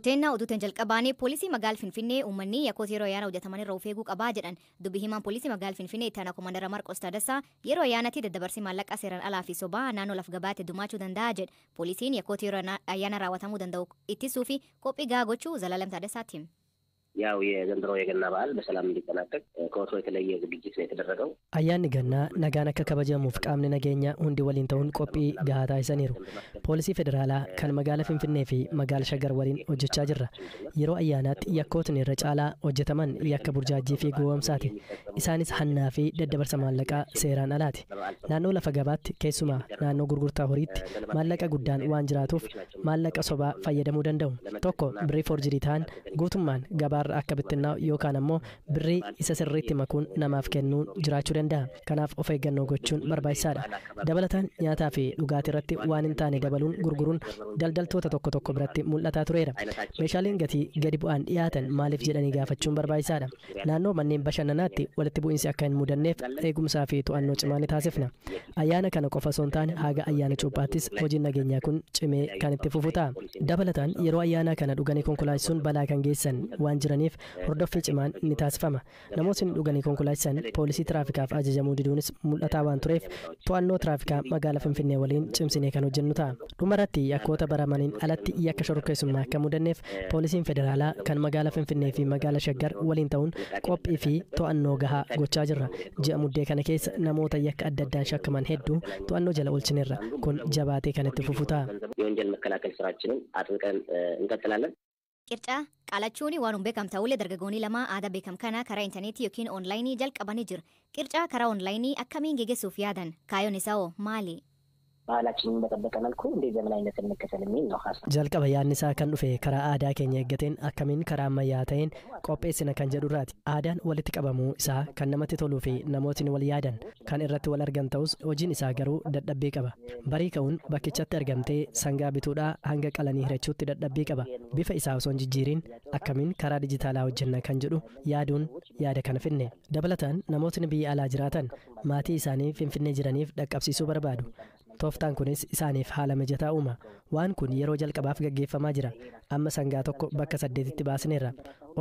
Teennaa oduuteen jalqabaanii poolisii magaala Finfinnee uummanni yakkoota yeroo ayyaana hojjetaman irraa of eeguu qabaa jedhan. Dubbi himaan poolisii magaala Finfinnee itti aanaa Komandara Marqos Taaddasaa yeroo ayyaanatti daddabarsi maallaqa seeraan alaa fi sobaa naannoo laf gabaatti heddummachuu danda'a jedha. Poolisiin yakkoota yeroo ayyaana raawwatamuu danda'u ittisuu fi qophii gahaa gochuu Zalaalam Taaddasaatti hime. ያው የዘንድሮ የገና በዓል በሰላም እንዲጠናቀቅ ከወትሮ የተለየ ዝግጅት ነው የተደረገው። Ayyaanni gannaa nagaan akka kabajamuuf qaamni nageenyaa hundi waliin ta'uun qophii gahaa taasisaniiru. Poolisii federaalaa kan magaala Finfinnee fi magaala Shaggar waliin hojjechaa jirra. Yeroo ayyaanaatti yakkootni irra caalaa hojjetaman yakka burjaajii fi gowwoomsaati. Isaanis hannaa fi daddabarsa maallaqaa seeraan alaati. Naannoo lafa gabaatti, keessumaa naannoo gurgurtaa horiitti, maallaqa guddaan waan jiraatuuf maallaqa sobaa fayyadamuu danda'u. Tokko birrii forjirii ta'an guutummaan gabaarra akka bittinnaa'u yookaan ammoo birrii isa sirriitti makuun namaaf kennuun jiraachuu danda'a. Kanaaf of eeggannoo gochuun barbaachisaadha. Dabalataan nyaataa fi dhugaatii irratti waan hin taane dabaluun gurguruun daldaltoota tokko tokko biratti mul'ataa tureera. Meeshaaleen gatii gadi bu'aan dhiyaatan maaliif jedhanii gaafachuun barbaachisaadha. Naannoo manneen bashannanaatti walitti bu'iinsi akka hin mudanneef eegumsaa fi to'annoo cimaa ni taasifna. Ayyaana kana qofa osoo hin taane haga ayyaana cuuphaattis hojiin nageenyaa kun cimee kan itti fufu ta'a. Dabalataan yeroo ayyaanaa kana dhuganii konkolaachisuun balaa kan geessan waan jiraniif hordoffii cimaan ni taasifama. Namootni dhuganii konkolaachisan poolisii tiraafikaaf ajajamuu diduunis mul'ataa waan tureef to'annoo tiraafikaa magaala Finfinnee waliin cimsinee kan hojjennu ta'a. Dhumarratti yakkoota baramaniin alatti yakka shororkeessummaa akka mudanneef poolisiin federaalaa kan magaala Finfinnee fi magaala Shaggar waliin ta'uun qophii fi to'annoo gahaa gochaa jirra. Ji'a Muddee kana keessa namoota yakka adda addaan shakkaman hedduu to'annoo jala oolchineerra. Kun jabaatee kan itti fufu ta'a. የወንጀል መከላከል ስራችንን አጥብቀን እንቀጥላለን። Qircaa qalachuun waan hin beekam ta'ullee dargaggoonni lama aadaa beekam kana karaa intarneetii yookiin onlaayinii jalqabanii jiru. Qircaa karaa onlaayinii akkamiin geggeessuuf yaadan? Kaayyoon isaa hoo maali? ባህላችንን በጠበቀ መልኩ እንዴት ዘመናዊነትን እንከተል የሚል ነው ሀሳብ። Jalqaba yaadni isaa kan dhufe karaa aadaa keenya eeggateen akkamiin karaa ammayyaa ta'een qopheessina kan jedhurraati. Aadaan walitti qabamuu isaa kan namatti toluu fi namootni wal yaadan kan irratti wal argan ta'us, hojiin isaa garuu dadhabbii qaba. Barii ka'uun bakkichatti argamtee sangaa bituudhaa hanga qalanii hirachuutti dadhabbii qaba. Bifa isaa osoo hin jijjiirin akkamiin karaa dijitaalaa hojjenna kan jedhu yaaduun yaada kana finne. Dabalataan namootni biyya alaa jiraatan maatii isaanii Finfinnee jiraniif dhaqqabsiisuu barbaadu. Tooftaan kunis isaaniif haala mijataa uuma. Waan kun yeroo jalqabaaf gaggeeffamaa jira. Amma sangaa tokko bakka saddeetitti baasneerra.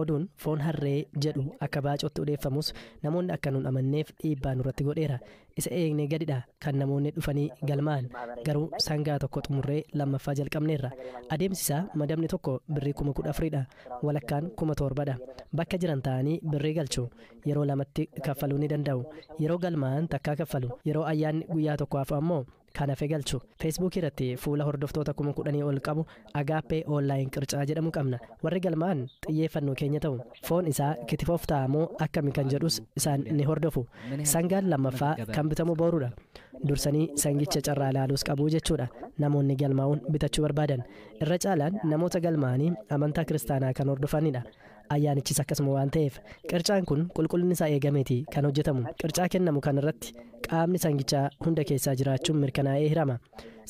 Oduun foon harree jedhu akka baacootti odeeffamus namoonni akka nuun amanneef dhiibbaa nurratti godheera. Isa eegnee gadidha kan namoonni dhufanii galmaa'an. Garuu sangaa tokko xumurree lammaffaa jalqabneerra. Adeemsi isaa madabni tokko birrii 14,000dha. Walakkaan 7,000dha. Bakka jiran ta'anii birrii galchu. Yeroo lamatti kaffaluu ni danda'u. Yeroo galmaa'an takkaa kaffalu. Yeroo ayyaanni guyyaa tokko hafu ammoo kan hafe galchu. Feesbuukii irratti fuula hordoftoota 10,000 ol qabu Agaappee Online Qircaa jedhamu qabna. Warri galmaa'an xiyyeeffannoo keenya ta'u. Foon isaa kitifoof ta'amoo akkami kan jedhus isaan ni hordofu. Sangaan lammaffaa kan bitamu boruudha. Dursanii sangicha carraa ilaaluus qabu jechuudha. Namoonni galmaa'uun bitachuu barbaadan. Irra caalaan namoota galmaa'anii amantaa kiristaanaa kan hordofanidha. Ayyaanichis akkasuma waan ta'eef qircaan kun qulqullinni isaa eegameeti kan hojjetamu. Qircaa kennamu kan irratti qaamni sangichaa hunda keessaa jiraachuun mirkanaa'ee hirama.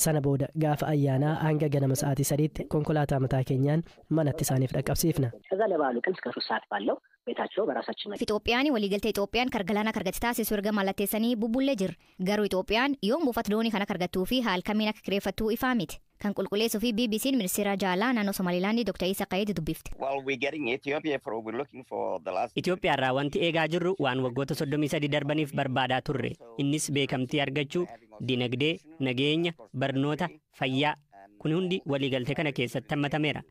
Sana booda gaafa ayyaanaa hanga ganama sa'aatii 3tti konkolaataa mataa keenyaan manatti isaaniif dhaqqabsiifna. ከዛ ለበዓሉ ቀን እስከ 3 ሰዓት ባለው ቤታቸው በራሳችን Itoophiyaan waliigaltee Itoophiyaan galaana kargatti taasisu erga mallatteessanii bubbullee jira. Garuu Itoophiyaan yoom buufata doonii kana kargattuu fi haala kamiin akka kireeffattuu ifaa miti. Kan qulqulleessuu fi BBC'n ministeera jaalaa naannoo Somalilaandii Dr. Isa Qayeed dubbifte. Well, we're getting Ethiopia for we're looking for the last Itoophiyaarraa wanti eegaa jirru waan waggoota 33 darbaniif barbaadaa turre. Innis beekamtii argachuu, dinagdee, nageenya, barnoota, fayyaa. Kun hundi waliigaltee kana keessatti hammatameera.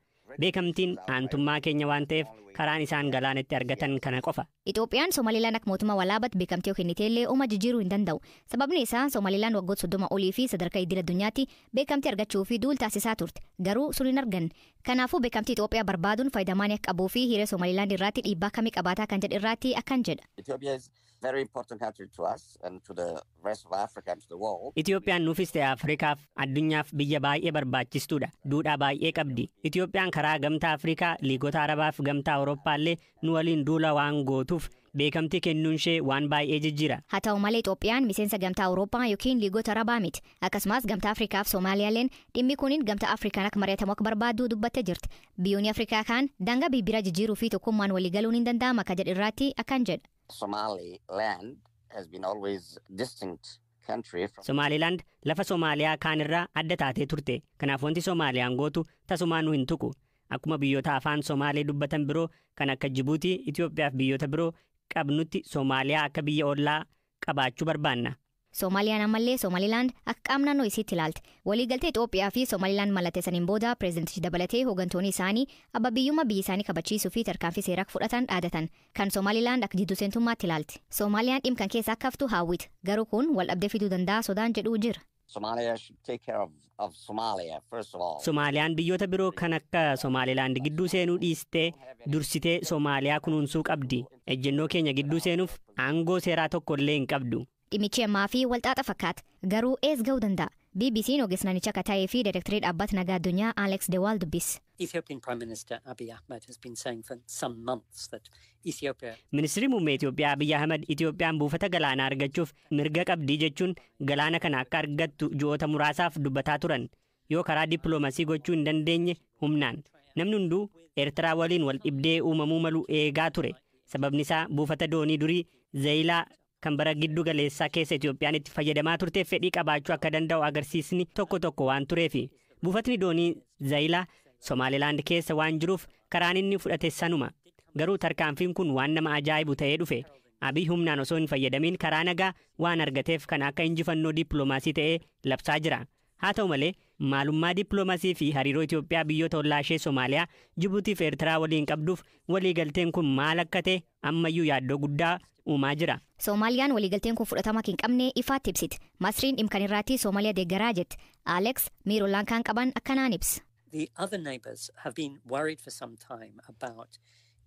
Beekamtiin aantummaa keenya waan ta'eef karaan isaan galaanatti argatan kana qofa. Itoophiyaan Somalilaan akka mootummaa walaabaatti beekamtii kenniteellee oma jijjiiruu hin danda'u. Sababni isaa Somalilaan waggoota 30 olii fi sadarkaa idil addunyaatti beekamtii argachuu fi duul taasisaa turte. Garuu sun hin arganne. Kanaafuu beekamtii Itoophiyaa barbaaduun faayidaa maalii akka qabuu fi hiree Somalilaand irratti dhiibbaa akkamii qabaataa kan jedhu irratti akkan jedha. Ethiopia is very important country to us and to the rest of Africa and to the world. Itoophiyaan nuufis ta'e Afrikaaf addunyaaf biyya baay'ee barbaachistuudha. Duudhaa baay'ee qabdi. Itoophiyaan karaa Gamtaa Afrikaa, Liigota Arabaa fi Gamtaa Awurooppaallee nu waliin duula waan gootuuf beekamtii kennuun ishee waan baay'ee jijjiira. Haa ta'u malee Itoophiyaan miseensa Gamtaa Awurooppaa yookiin Liigota Arabaa miti. Akkasumas Gamtaa Afrikaa fi Soomaaliyaaleen dhimmi kuniin Gamtaa Afrikaan akka mari'atamu akka barbaaddu dubbattee jirti. Biyyoonni Afrikaa kaan daangaa bibiraa jijjiiruu fi tokkummaan waliigaluun hin danda'ama akka jedhu irratti akkan jedha. Somaliland has been always distinct country from Somaalilaand lafa Somaaliyaa kaan irraa adda taatee turte. Kanaaf wanti Somaaliyaan gootu tasumaa nu hin tuqu. Akkuma biyyoota afaan Somaalee dubbatan biroo kan akka Jibuutii, Itoophiyaa fi biyyoota biroo qabnutti Soomaaliyaa akka biyya ollaa qabaachuu barbaanna. Soomaaliyaan ammallee Soomalilaand akka qaama naannoo isiitti ilaalti. Waliigaltee Itoophiyaa fi Soomalilaand mallatteessaniin booda pireezidentichi dabalatee hooggantoonni isaanii abbaa biyyummaa biyya isaanii kabachiisuu fi tarkaanfii seeraa fudhatan dhaadatan. Kan Soomalilaand akka jidduu seentummaatti ilaalti. Soomaaliyaan dhimma kan keessa akka haftu hawwiti. Garuu kun wal dhabdee fiduu danda'a sodaan jedhu jira. Somalia should take care of Somalia, first of all. Somaaliyaan biyyoota biroo kan akka Somaalilaand gidduu seenuu dhiistee dursitee Soomaaliyaa kunuunsuu qabdi. Ejjennoo keenya gidduu seenuuf aangoo seeraa tokko illee hin qabdu. Dhimmichi ammaa fi walxaaxa fakkaata. Garuu ees ga'uu danda'a? BBC'n ogeessa naannichaa akka ta'ee fi daayirektarii dhaabbata nagaa addunyaa Alex De Waal dubbise. Ethiopian Prime Minister Abiy Ahmed has been saying for some months that Ethiopia Ministeerri muummee Itoophiyaa Abiyyi Ahmed Itoophiyaan buufata galaanaa argachuuf mirga qabdii jechuun galaana kana akka argattu ji'oota muraasaaf dubbataa turan. Yoo karaa dippiloomasii gochuu hin dandeenye humnaan. Namni hunduu Eertiraa waliin wal dhibdee uumamuu malu eegaa ture. Sababni isaa buufata doonii durii Zayilaa kan bara giddu galeessaa keessa Itoophiyaan itti fayyadamaa turteef fedhii qabaachuu akka danda'u agarsiisni tokko tokko waan tureefi. Buufatni doonii Zayilaa Somaalilaand keessa waan jiruuf karaan inni fudhate sanuma. Garuu tarkaanfiin kun waan nama ajaa'ibu ta'ee dhufe. Abiy humnaan osoo hin fayyadamiin karaa nagaa waan argateef kan akka injifannoo dippiloomaasii ta'ee labsaa jira. Haa ta'u malee maalummaa dippiloomaasii fi hariiroo Itoophiyaa biyyoota ollaa ishee Somaaliyaa, Jibuutii fi Eertiraa waliin qabduuf waliigalteen kun maal akka ta'e ammayyuu yaaddoo guddaa uumaa jira. Soomaaliyaan waliigalteen kun fudhatama hin qabne ifaatti ibsiti. Masriin dhimma kan irratti Soomaaliyaa deeggaraa jetti. Alex miira ollaan kan qaban akkanaan ibsa. The other neighbours have been worried for some time about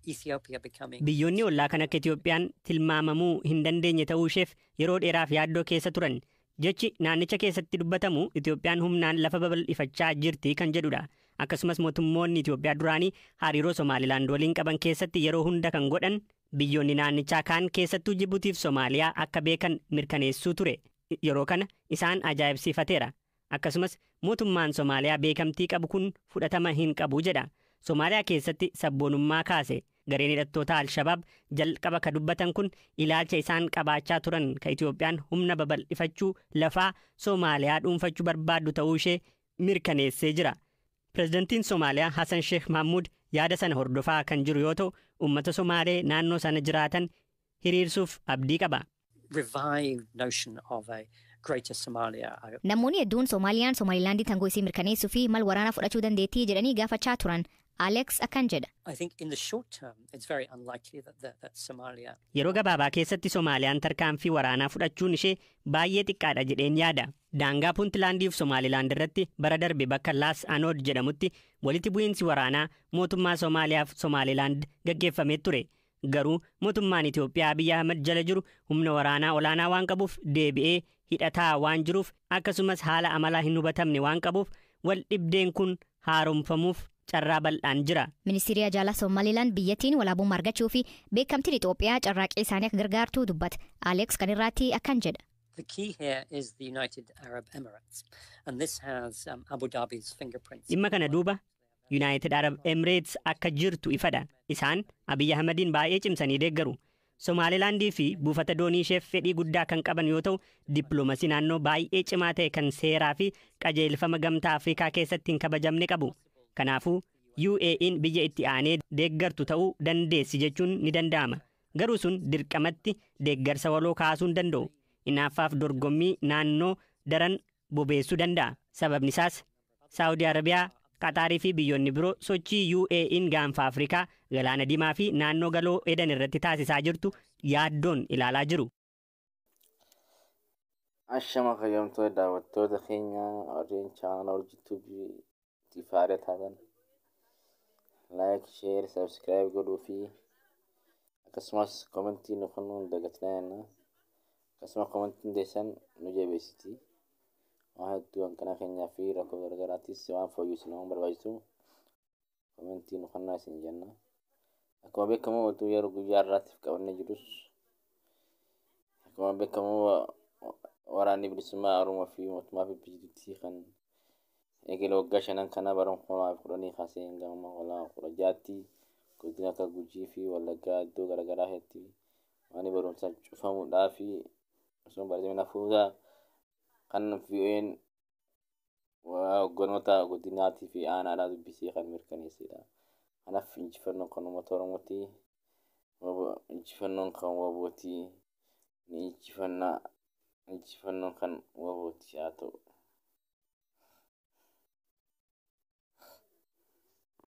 Ethiopia becoming Biyyoonni ollaa kan akka Itoophiyaan tilmaamamuu hin dandeenye ta'uu isheef yeroo dheeraaf yaaddoo keessa turan. Jechi naannicha keessatti dubbatamu Itoophiyaan humnaan lafa babal'ifachaa jirti kan jedhudha. Akkasumas mootummoonni Itoophiyaa duraanii hariiroo Somaalilaand waliin qaban keessatti yeroo hunda kan godhan biyyoonni naannichaa kaan keessattuu Jibuutiif Somaaliyaa akka beekan mirkaneessuu ture. Yeroo kana isaan ajaa'ibsiifateera. Akkasumas mootummaan Somaaliyaa beekamtii qabu kun fudhatama hin qabu jedha. Somaaliyaa keessatti sabboonummaa kaase. Gareen hidhattoota Alshabaab jalqaba ka dubbatan kun ilaalcha isaan qabaachaa turan ka Itoophiyaan humna babal'ifachuu lafaa Somaaliyaa dhuunfachuu barbaaddu ta'uu ishee mirkaneessee jira. Pireezidantiin Somaaliyaa Hassan Sheekh Mahmud yaada sana hordofaa kan jiru yoo ta'u, uummata Somaalee naannoo sana jiraatan hiriirsuuf abdii qaba. Revived notion of a greater Somalia. Namoonni hedduun Soomaaliyaan Somaalilaandii tangoo isii mirkaneessuu fi mal waraanaa fudhachuu dandeettii jedhanii gaafachaa turan. Alex akkan jedha. I think in the short term it's very unlikely that Somalia Yeroo gabaabaa keessatti Somaaliyaan tarkaanfii waraanaa fudhachuun ishee baay'ee xiqqaadha jedheen yaada. Daangaa Puntlaandii fi Somaalilaand irratti bara darbe bakka Laas Anood jedhamutti walitti bu'iinsi waraanaa mootummaa Somaaliyaa fi Somaalilaand gaggeeffamee ture. Garuu mootummaan Itoophiyaa Abiyyi Ahmed jala jiru humna waraanaa olaanaa waan qabuuf, deebi'ee hidhataa waan jiruuf, akkasumas haala amalaa hin hubatamne waan qabuuf wal dhibdeen kun haaromfamuuf carraa bal'aan jira. Ministeerri Ajaalaa Somaalilaand biyyattiin walaabummaa argachuu fi beekamtiin Itoophiyaa carraaqqii isaanii akka gargaartu dubbata. Alex kan irratti akkan jedha. The key here is the United Arab Emirates, and this has Abu Dhabi's fingerprints. Dhimma kana duuba United Arab Emirates akka jirtu ifadha. Isaan Abiyyi Ahmediin baay'ee cimsanii deeggaru. Somaalilaandii fi buufata doonii isheef fedhii guddaa kan qaban yoo ta'u, dippiloomasii naannoo baay'ee cimaa ta'e kan seeraa fi qajeelfama Gamtaa Afrikaa keessatti hin kabajamne qabu. Kanaafuu UAE'n biyya itti aanee deeggartu ta'uu dandeessi jechuun ni danda'ama. Garuu sun dirqamatti deeggarsa waloo kaasuu hin danda'u. Inaaffaaf dorgommii naannoo daran bobeessuu danda'a. Sababni isaas Saawudii Arabiyaa, Qaxaarii fi biyyoonni biroo sochii UAE'n gaanfa Afrikaa, Galaana Diimaa fi naannoo Galoo Edan irratti taasisaa jirtu yaaddoon ilaalaa jiru. Ashama kabajamtoota daawwattoota keenya warreen chaanala Urjii Tuubii faara taatan, like, share, subscribe godhuu fi akkasumas komentii nu kennuu hin dagatinaa. Akkasuma komentiin teessan nu jabeessiti. Waan hedduu hanqina keenyaa fi rakkoo garagaraattis waan fooyyessu nama barbaachisu komentii nu kennaa isin jenna. Akkuma beekamu oduu yeroo guyyaa har'aatiif qabannee jirus, akkuma beekamu Waraanni Bilisummaa Oromoo fi mootummaa fi biyyattii kan eegale waggaa 5n kana bara 2010 kaasee hanga 2016tti godina akka Gujii fi Wallaggaa iddoo garaagaraa keessatti manni barumsaa cufamuudhaa fi osoo baratameen hafuusaa kan VOA'n hogganoota godinaatii fi aanaadhaa dubbisee kan mirkaneessedha. Kanaaf injifannoon kan uummata Oromooti. Injifannoon kan WBOti. Ni injifannaa. Injifannoon kan WBOti haa ta'u.